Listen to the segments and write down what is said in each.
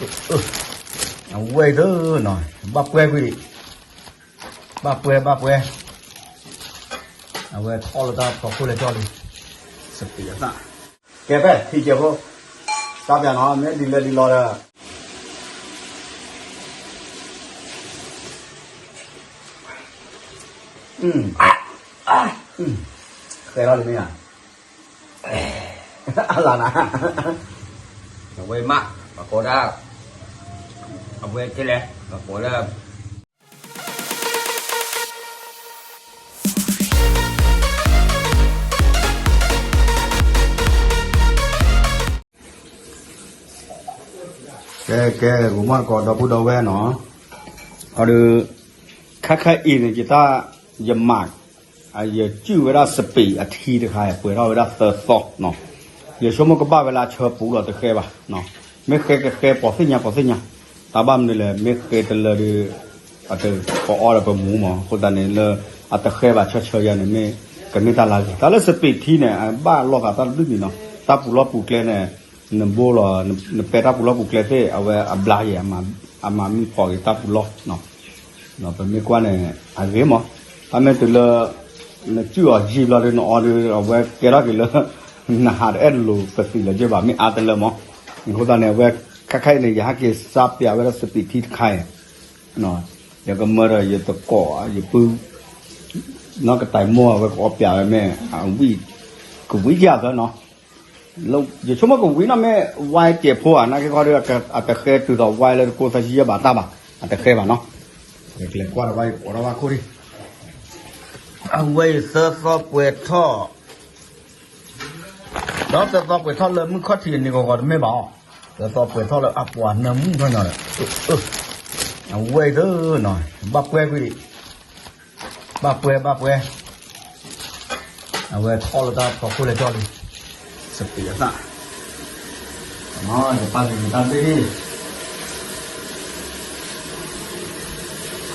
အဝဲအံၤသၢနီၤ ဘၣ်ပှဲၤကွံာ်, ဘၣ်ပှဲၤ ဘၣ်ပှဲၤ, အဝဲထီၣ်လၢတၢ်ဖီခိၣ်လဲၣ်ကၠီလံ, စပံးအသၣ်, ကဲဖဲထံကဲဖိ, တၢ်ပျးနီၤ မ့ၢ်ဒ်လဲၣ်ဒ်လဲၣ်ဒီး, ဃဲထီၣ်လံမ့ၢ်ဧါ, အလၤနၤ, အဝဲမး ပကိးဒၣ်, အဝဲကဲလဲၣ် ပကိးလၢ ကဲ ကဲ ဂိၤမီၢ်တကိးဒီပုၢ်ဒီဝဲၢ်နီၤ, အဒီး ခဲခဲအံၤန့ၣ် ယတၢ် ယမၤ ယစုၣ်ဝဲဒၣ်စပံးအထံတခါ ပှဲၤထီၣ်ဝဲဒၣ်သၢသီနီၤ, ယဆိကမိၣ်ကဘၣ်ဝဲလၢအဆၢပူၤလီၤတဃဲဘၣ်, မ့ၢ်ဃဲကဃဲပှၤသ့ၣ်ညါပှၤသ့ၣ်ညါ, တၢ်ဘၣ်မနုၤလဲၣ် မ့ၢ်ဃဲတလၢဒီး အတကအီၣ်ဒီးပမူမး အဃိသတးန့ၣ်လၢ အတဃဲဘၣ်ဆၢဆၢယၤန့ၣ်မ့ၢ် ကန့ၢ်တၢ်လၢအဂ့ၤ တၢ်လၢစပံးထံန့ၣ် အဘၣ်လိာ်သးတၢ်တဘျုးမံၤနီၤ, တၢ်ပူၤလီၢ်ပူၤကျဲန့ၣ် နဘိလီၤ နပဲတၢ်ပူၤလီၢ်ပူၤကျဲသ့ၣ် အဝဲအဘျါယဲၢ် အမၤမံဖီၣ်က့ၤတၢ်ပူၤလီၢ် ပမ့ၢ်ကွၢ်န့ၣ် အဂ့ၤမး, တၢ်မ့ၢ်တုၤလၢ နစုၣ်အီၤယံာ်ဘျီဒီး နအီၤဒီး အဝဲကဲထီၣ်က့ၤလၢ နဟးတအဲၣ်လိာ်ပသံးလၢၤက့ဘၣ် မ့ၢ်အါတလၢမး, အဃိသတးန့ၣ် အဝဲခဲခဲအံၤန့ၣ် ယဟဲက့ၤစါပျးဝဲဒၣ်စပံးထံတခါအံၤ, ယကမၢဒီးယသကိး ယပုၢ် နီၢ်ကတၢၢ်မိၢ် အဝဲကအီပျးဝဲမ့ၢ် အဝံၣ် ကဝံၣ်ကယၤသၢနီၤ ယဆိကမိၣ်ကဝံၤနီၤ မ့ၢ်ဝါစဲးဖိဧါ နာ်က့ခီဒီး အတဃဲတုၤသိးဝါလၢတကိးသးဆံယဲၢ်ဘၣ်တၢ်ဘၣ် အတဃဲဘၣ်နီၤ, ကျဲၤကွၢ်ဒီးဘၣ်ယကိးထီၣ်ဘၣ်ခိၣ်ဒံး, အဝဲအံၤသၢသီပှဲၤထီၣ် ဒီးသၢသီပှဲၤထီၣ်လၢမုၢ်ခီၣ်ထံးန့ၣ်ဂီၤဂီၤတမ့ၢ်ဘၣ်အီၤ, သၢသီပှဲၤထီၣ်လၢအပှၤနၢမုၣ်ထီၣ်ညီဒီး, အဝဲအံၤသၢနီၤ ဘၣ်ပှဲၤကွံာ်ဒံး ဘၣ်ပှဲၤ ဘၣ်ပှဲၤ, အဝဲထီၣ်လၢတၢ်ဖီခိၣ်လဲၣ်ကၠီလံ, စပံးအသၣ်, ယပၢ်က့ၤတၢ်ဘ့ၣ်,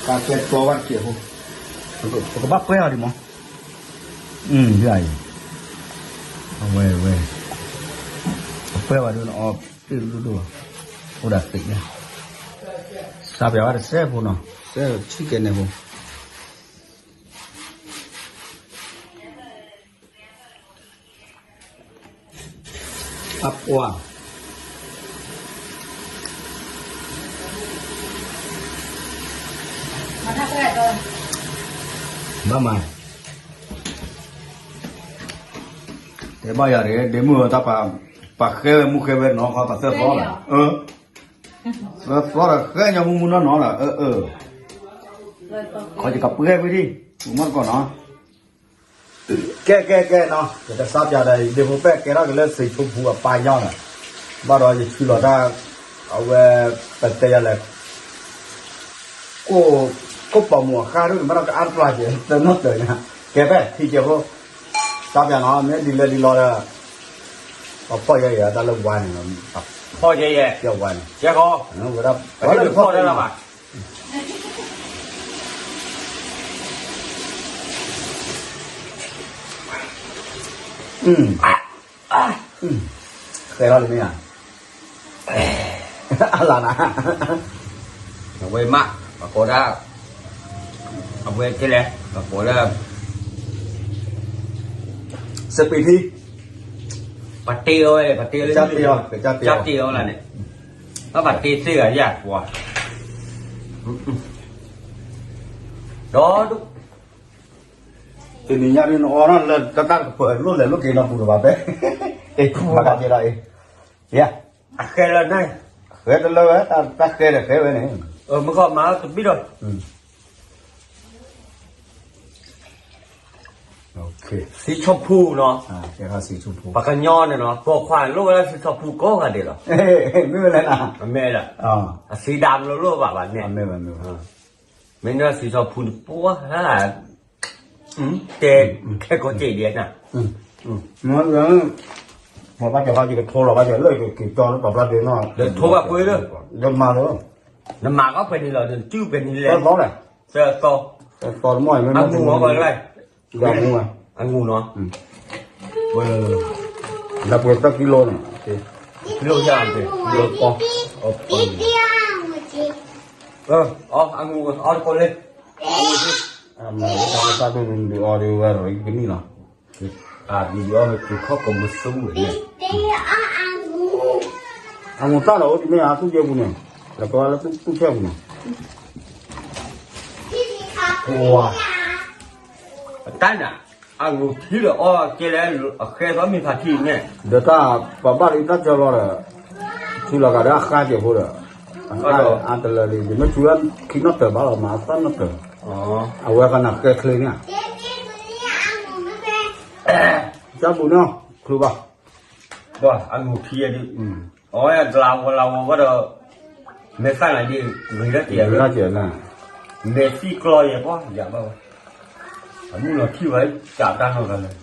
တၢ်ကဲတိဝဲတကဲးဖိ, ပကဘၣ်ပှဲၤအီၤဒံးမး, အံၤ, အဝဲဝဲ, ပပှဲၤဝဲဒၣ်နအီၣ်ပ့ၢ်ဒိၣ်ဒိၣ်လီၤ, အိၣ်ဒၣ်သ့ၣ်ညါ, စးပၠးဝဲတစဲးဖိနီၤ စဲးဆံကဲးန့ၣ်ဖိ အပှၤ, ဘၣ်မၤ, တဲဘၣ်ယၤတဂ့ၤ ဒ့မုၣ်တၢ်ပာ်, ပှၤဃဲဝဲမူဃဲဝဲနီၤ ခီပှၤသၢသီလီၤ, သၢသီဒီးဃဲညီမူမူနီၢ်နီၢ်လီၤ, ခီယကပှဲၤဝဲဒံး, မ့ၢ်တကီၢ်နီၤ ကဲကဲကဲနီၤ ယကစးပၠးဒီး ဒ့ဖိပဲၣ်ကဲထီၣ်က့ၤလၢစံးဆိဖူအပၢ်ညီနုၢ်, ဘၣ်ဒီးယဆူလီၤတၢ်, အဝဲ, ပတဲယၤလဲၣ်, ကိၣ်ပိာ်မုၣ်အဃၢ်ဒိၣ်န့ၣ် မ့ၢ်ဒီးကအါတပျၢ်ကဲ တနီၣ်တၢၢ်ညါ, ကဲဖဲထံကဲဖိ, စးပၠးနီၤ မ့ၢ်ဒ်လဲၣ်ဒ်လဲၣ်ဒီး, ပဖီၣ်ယဲယဲတၢ်လၢဝါန့ၣ်, ဖီၣ်ယဲယဲ, ယဲဃီ, ဝဲဒၣ်, ဝဲဒၣ်ဖီၣ်တၢ်လၢဘၣ် ဃဲထီၣ်လံမ့ၢ်ဧါ, အလၤနၤ, အဝဲမး ပကိးဒၣ်, အဝဲကဲလဲၣ် ပကိးလၢ, စပံးထံ, ပှၤတ့အီၤဝဲ ပှၤတ့အီၤလၢ, ကၢ်တ့အီၤလၢန့ၣ်, ပှၤတ့သ့ဂၤယၤပှၤ, ဒီး တနံၤညါဒ်နအီၣ်လၢတၢ်ကပၢၤ လိၣ်လဲၤလိၣ်က့ၤနီတပူၤလၢၤဘၣ်ဖဲ, ဘၣ်ကးကဲဒီးအံၤ, ယၤ, အဃဲလၢန့ၣ်, ဃဲတလၢဝဲ တၢ်ဃဲဒီးဃဲဝဲန့ၣ်, မ့ၢ်ခီမၤတဘံၣ်ဒီး, သံဆီၣ်ဖူနီၤ, ပှၤကညီန့ၣ်နီၤ ပိာ်ခွါလိၣ်ဝဲဒၣ်သံဆီၣ်ဖူကိးဂၤဒဲးလီၤ, မ့ၢ်ဝဲလဲၣ်, မ့ၢ်, အသံဒၣ်မလိၣ်လိၣ်ဘၣ်ဘၣ်န့ၣ်, မ့ၢ်န့ၣ်သံဆီၣ်ဖူန့ၣ်ပှၤ တဲခဲကိးက့ၤဒဲးနၤ, ပှၤဘၣ်ကဟီယကထိလီၤဘၣ်ကလၢက့ၤကၠီလၢပှၤဘျါဒ့နီၤ, ဒီးထိဘၣ်ပှဲၤလၢ, ဒီးမၤလီၤ, နမၤကီးပှဲၤနံၤလီၤ နစုပှဲၤနံၤလဲၣ်, သၢသီ, သၢသီတမီၢ်မ့ၢ်မၤ, အငူနီၤ, လၢပှဲၤတၢ်ကံလိန့ၣ်, ကံလိယၤ, ကံလိပီ အီၣ်တကိးလၢ, အီၣ်တကိးလၢ, အမၤတၢ်တၢ်ဒိၣ်ဒုးအီၣ်ဒုးဝဲရီကနံၣ်လီၤ, အဒုးအီၣ်ဝဲက့ၤခီၣ်ကိးမုၢ်ဆူၣ်န့ၣ်, အမူၤတၢ်လီၤအိၣ်တမ့ၢ်အသူၣ်ယဲၢ်ပူၤန့ၣ်, လၢကဝဲလၢသူၣ်ဆဲၣ်ပူၤန့ၣ်, ပှၤ အတၢ်န့ၣ်, အဂုာ်ထံလၢအီၣ်ကဲလဲၣ်, အဃဲသီမ့ၢ်ဖးထံန့ၣ်, ဒီးတၢ်ပှၤဘၣ်လံတၢ်ကၢလီၤဒီး, ထံလီၤဂာ်ဒီးအဃါကဲးဖိဒီး, အတလၢလံ ယမ့ၢ်ထူလၢခံနီၣ်တၢၤဘၣ်လီၤ မၤအသၣ်နီၣ်တၢၤ, အဝဲဃီန့ၣ်ဃဲချ့န့ၣ်, ကၢ်ပူၤန့ၣ်, ချုးဘၣ်, အဂုာ်ထံယဲၢ်ဒုး, အဝဲလၤဝီၤလၤဝီၤဝဲဒီး, မဲာ်သၣ်န့ၣ်ဒ်, ဂ့ၤထီၣ်ကဲး, ဂ့ၤထီၣ်ကဲးလၢ, မဲာ်သံကျီယဲၢ်ပှၤယၤဘၣ်ဝဲ, အမုၢ်လီၤထံၣ်ဝဲ, ကးတၢ်နီၢ်ဂၤလၢ,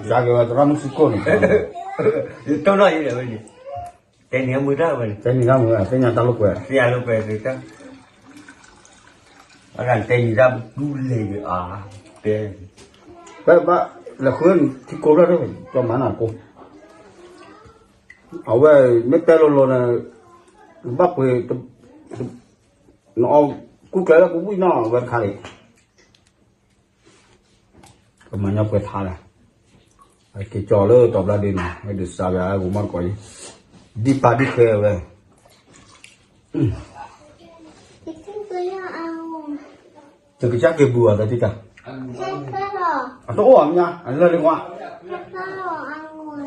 ကကဲဝဲသရၣ်မုၣ်စံကိၣ်န့ၣ်, ယတိၢ်နီၣ်ယဲၢ်ဝဲန့ၣ်, တဲန့ၣ်အမုၢ်တၢ်ဝဲန့ၣ်, တဲန့ၣ်တၢ်မုၢ်သ့ၣ်ညါတၢ်လိာ်ကွဲ, သ့ၣ်ညါလိာ်ကွဲသ့ၣ်တၢ် အတၢ်တဲန့ၣ်တၢ်ပတူၢ်လဲၤဂ့ၤအါ, တဲ, ပဘၣ်လဲၤဃုထံကိးဖျၢၣ်ထီၣ်, ကမၤနၢ်ကိး, အဝဲမ့ၢ်တဲလိၤလိၤန့ၣ်, ဘၣ်ပှ့ၤ, နအီၣ်ကူၣ်ကျဲလၢပဝံၣ်နီၣ်ဝဲတခါလံ ကမၤညီပှဲၤထါလၢ, အက့ၤကၠီလၢတီၤဘျါဒ့နီၤ ဝဲဒုးစါဘၣ်အဂီၢ်မီၢ်တကိးအံၤ, ဒ်ပာ်ဒ်ဃဲဝဲ, တကစၢ်က့ၤဘူးအီၤတၢ်တံၢ်တၢ်, အတအိၣ်အီၤမ့ၢ်ညါ အလၢာ်လံကွၢ်,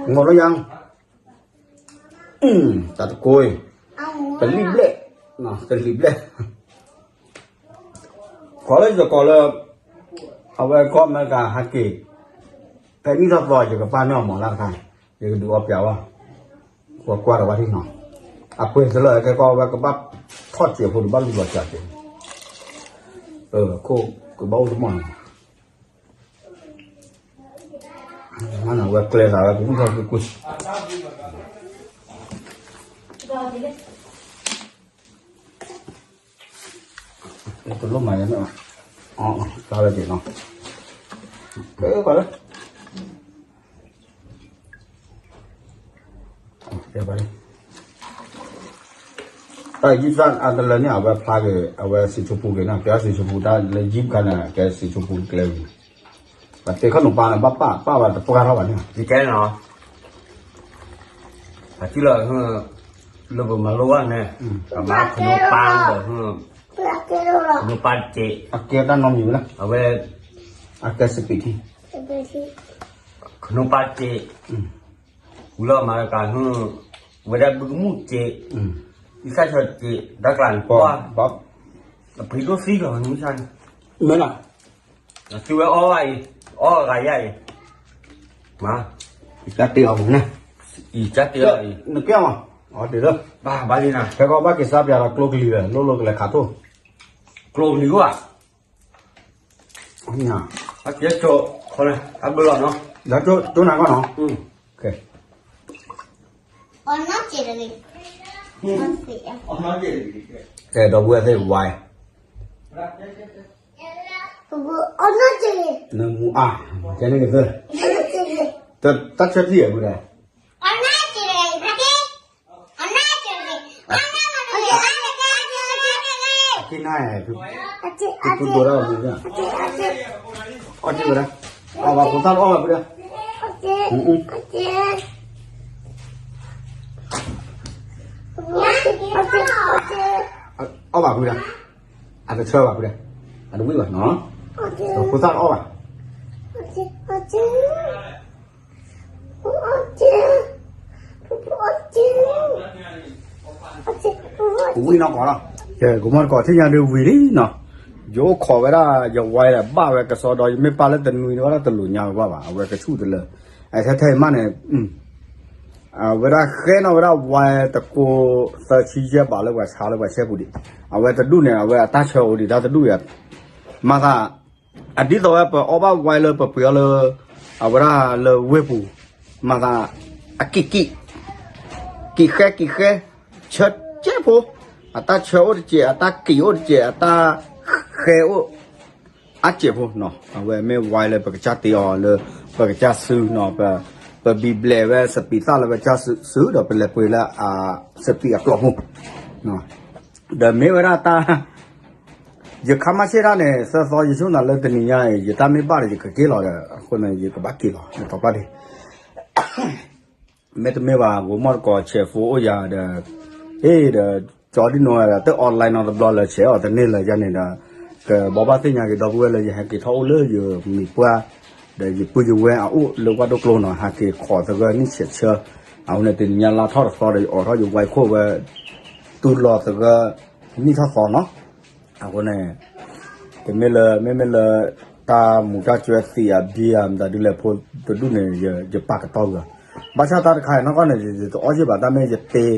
ငိးလၢယါ, တၢ်တကိးအံၤ, တလံၣ်ဘျဲၣ်, တလံၣ်ဘျဲၣ် ကိးလၢယကိးလၢ, အဝဲကီၢ်အမဲရကၤဟဲက့ၤ, ဖဲနံၣ်ထီၣ်သီယကပာ်န့ၢ်အီၤမၤလၢတခါ, ယကဒုးအီပျးဝဲ, ကွၢ်ကွၢ်ဒီးဝဲထံၣ်နီၤ, အပှ့ၤတလၢခဲကီၢ်ဝဲကဘၣ်ထီၣ်စဲးဖိဒီးဘၣ်လူၤလီၤစဲးဖိ, အခိၣ်ကဘၣ်အိၣ်တမီၢ်န့ၣ် မ့ၢ်ဝဲကျဲသးဝဲကဝံၣ်ထီၣ်ကွ့ၢ်ကွ့ၢ်, တလိၣ်မၤယဲၢ်, အဝဲက့ၤနီၤ, ပှၤလၢ, ယံသၣ်အတလၢန့ၣ် အဝဲဖျါက့ၤ အဝဲစံးဆိပူက့ၤနီၤ, ကဲစံးဆိပူတၢ်လၢယံၣ်ခါန့ၣ် ကဲစံးဆိပူကျဲဝံၤ, ပှၤတဲခီၣ်နူာ်ပၢ်န့ၣ် ဘၣ်ပာ်ပာ်ဘၣ်တပှၢ်ထီၣ်ဘၣ်န့ၣ်, ယတဲနီၤ, အထံလီၤ, လၢပမၤလိဘၣ်န့ၣ်, ပမၤခနူာ်ပၢ်ဒီး, ခနူာ်ပၢ်တစဲး, အကဲတၢ်နီတမံၤဝဲလၢ, အဝဲ, အကဲစပံးထံ, ခနူာ်ပၢ်တစဲး, ဝံၤလီၤမၤတကး, ဝဲဒၣ်ဘုကမူၣ်တစဲး, ယသၣ်ဆၢတစဲး, တၢ်ကျးန့ၣ်ပှၢ်, အပှ့ၤဒိၣ်သံလီၤမုၢ်ဆါန့ၣ်, မ့ၢ်လီၤ, သုဝဲအီၣ်ဘၣ်အံၤ, အီၣ်ဂၤယါအံၤ, မ့ၢ်, ယကတ့အီၤန့ၣ်, ယကတ့အီၤအံၤ, နကဲမး, အီၤတ့လၢ, ဘၣ်ဘၣ်လံနၤ, ဖဲကီၢ်ဘၣ်က့ၤစါပၠးဒီးကျိကလံၤဝဲ လိၣ်လိၣ်ကလဲၤခးထိၣ်, ကျိကလံၤအိၣ်ဧါ အကဲကၠိ, အဘၣ်လီၤနီၤ, ဒီးကၠိနၤကီၢ်နီၤ, ကဲ, ဒီပုၢ်ဝဲၢ်သ့ၣ်ဝါ, နမူအါ, ကဲန့ၣ်ကသၢ, တၢ်ဆၢထံၣ်အပုၢ်ဒီး အက့နၤ, ကဒိးဒၣ်အီၤ, အီၣ်တ့ၢ်ဝဲဒၣ်, အီၣ်ဘၣ်ဖိသၣ်အီၣ်ဘၣ်ပုၢ်ဒီး, အီၣ်ဘၣ်ပုၢ်ဒီး, အတဆၢဘၣ်ပုၢ်ဒီး, အတဝံၣ်ဘၣ်နီၤ, ဖိသၣ်အီၣ်ဘၣ် ဝံၣ်နီၢ်ကီၢ်လီၤ, ကမီၢ်တကီၢ် ထံၣ်ညါဒုးဝံၤလံနီၤ, ယအိၣ်ခိးဝဲဒၣ် ယဝါဒီး ဘၣ်ဝဲကစီဒီး ယမ့ၢ်ပာ်လၢတနွံန့ၣ်ဝဲဒၣ်တလိာ်ညါဝဲဘၣ်ဘၣ် အဝဲကဆူၣ်တလၢ, အထဲထဲအံၤမးန့ၣ်, အဝဲဒၣ်ဃဲနီၣ်ဝဲဒၣ်ဝါတကိးသၢဆံယဲၢ်ဘးလၢပှၤဆါလၢပှၤဆဲပူၤဒံး, အဝဲတဒူၣ်န့ၣ် အဝဲအတၢ်ဆၢအိၣ်ဒံးတၢ်တဒူၣ်အံၤ, မၤသး အဒ်သိးဝဲပအီၣ်ဘၣ်ဝါလၢပပှ့ၤအီၤလၢ အဝဲဒၣ်လၢဝ့ၢ်ပူၤ, မၤသး အကံၣ်ကံၣ်, ကံၣ်ဃဲကံၣ်ဃဲ, ဆၢကဲဖိ, အတၢ်ဆၢအိၣ်တစဲး အတၢ်ကံၣ်အိၣ်တစဲး အတၢ်ဃဲအိၣ် အစဲးဖိနီၤ, အဝဲမ့ၢ်ဝါလၢပကစၢ်တ့အီၤလၢ ပကစၢ်စုနီၤ, ပ ပဘံၣ်ဘျဲးဝဲစပံးသၣ်လၢဝဲကစၢ်စုဒီးပလဲၤပှ့ၤလၢ စပံးအကျိာ်မူ, ဒီးမ့ၢ်ဝဲဒၣ်တၢ် ယခါမါဆ့ၣ်တၢ်န့ၣ် သၢသီယဆိကမိၣ်လၢတနံၤညါအံၤ ယတၢ်မ့ၢ်ဘၣ်ဒီးယကက့ၤလီၤဒီး အဃိန့ၣ် ယကဘၣ်က့ၤလီၤ ယတီၤပျၢ်ဒံး မ့တမ့ၢ်ဘၣ် ဂိၤမီၣ်တကိးဆဲးဖိအိၣ်ယၤဒီး ဟ့ၣ်ဒီး ကၠီဒ်နိဒီး တ online နီတဘျီလၢဆဲးအီၤတန့ၢ်လၢယၤန့ၣ်ဒီး ကဘိးဘၣ်သ့ၣ်ညါက့ၤဒီပုၢ်ဝဲၢ်လၢယဟဲက့ၤထီၣ်အိၣ်လၢယမံၤပှၢ် ဒီးယပုၢ်ယဝဲၢ်အအိၣ်လၢဝၣ်ဒိၣ်ကျိနီၤ ဟဲက့ၤခိးသဂၢၢ်နံၣ်ဆဲးဆၢ အဃိန့ၣ် တနံၤညါလါထီၣ်တသီဒီး ယအိးထီၣ်ယဝဲခိၣ်ဝဲ တူၢ်လိာ်သဂၢၢ်နံၣ်ထီၣ်သီနီၤ အဃိန့ၣ် တမ့ၢ်လၢ မ့မ့ၢ်လၢ တၢ်မူၤတၢ်စၢၤသံးအဘံယၤမတၤဒုလဲၣ်ဖိတဒူၣ်န့ၣ် ယပာ်ကတီၢ်ဂ့ၤ, ဘၣ်ဆၣ်တၢ်တခါအံၤနီၢ်ကီၢ်န့ၣ် ယတအီၣ်ယ့ၢ်ဘၣ်တၢ်မ့ၢ်ယတ့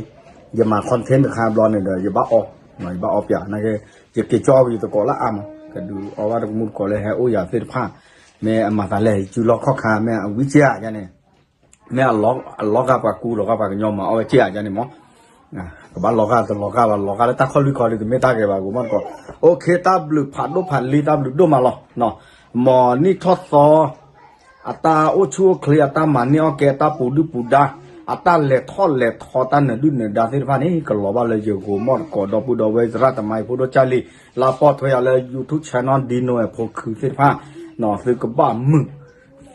ယမၤ content တခါဘျီန့ၣ်ဒီး ယဘၣ်အီ ယဘၣ်အီပၠးနာ်က့ ယက့ၤကၠီက့ၤယသကိးလၢအါမး ကဒုးအီဘၣ်တကမူတကိးလၢဟဲအိၣ်ယၤသ့ၣ်တဖၣ် မ့ၢ်အမၤသးလဲၣ် ယစုလီၢ်ခီၣ်ခါ မ့ၢ်အဝံက့ယၤန့ၣ် မ့ၢ်အလီၤဂာ်ပှၤကူ လီၤဂာ်ပှၤကညီမး အီဝဲက့ယၤန့ၣ်မး ကဘၣ်လီၤဂာ်တလီၤဂာ်ဘၣ် လီၤဂာ်လၢတၢ်ခီၣ်လွံၢ်ခီဒုး တမ့ၢ်တၢ်ဂ့ၤဘၣ် ဂိၤမီၣ်တကိး OK တၢ်ဘျုးဖးဒိၣ်ဖးလံ တၢ်ဘျုးဒိၣ်မးလီၤ မ်နံၣ်ထီၣ်သီ အတၢ်အိၣ်ဆူၣ်အိၣ်ချ့ အတၢ်မၤန့ၢ်အီၣ်ကဲ အတၢ်ပူၤဒုၣ်ပူၤဒါ အတၢ်လဲၤထီၣ်လဲၤထီ တၢ်နၢၤဒုၣ်နၢၤဒါသ့ၣ်တဖၣ်န့ၣ် ကလီၤဘၣ်လၢယဂိၤမီၣ်တကိး ဒီပုၢ်ဒီဝဲၢ် သရၣ်သမါ ယဖိဒိၣ်ကၢ်လံၤ လၢအပိာ်ထွဲယၤလၢ YouTube channel ဒ်နိဝဲၢ်ဖိခုသ့ၣ်တဖၣ် သုကဘၣ်မုာ်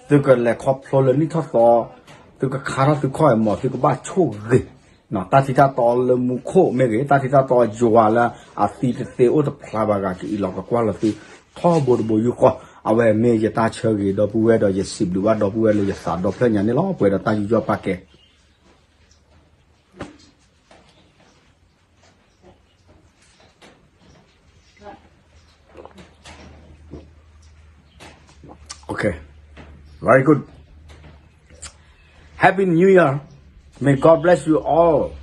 သုကလဲၤခီဖျိလၢနံၣ်ထီၣ်သီ သုကခါထီၣ်သုခီၣ်အမီၤ သုကဘၣ်ဆိၣ်ဂ့ၤ တၢ်ထံတၢ်တီလၢမူခိၣ်မ့ၢ်ဂ့ၤ တၢ်ထံတၢ်တီယွၤလၢအသံတသ့အိၣ်တဖျါဘၣ်ဂၤ ကအံးလီၤကကွၢ်လီၤသု ထီဘိတဘိယူၢ်ဃီ အဝဲမ့ၢ်ယတၢ်ဆၢဂ့ၤဒီပုၢ်ဝဲၢ်ဒီး ယစံးဘျုးဘၣ်ဒီပုၢ်ဝဲၢ်လၢယသးဒီဖျၢၣ်ညါန့ၣ်လီၤ ပှဲၤဒီးတၢ်ယူးယီၣ်ပာ်ကဲ Okay. Very good. Happy New Year. May God bless you all.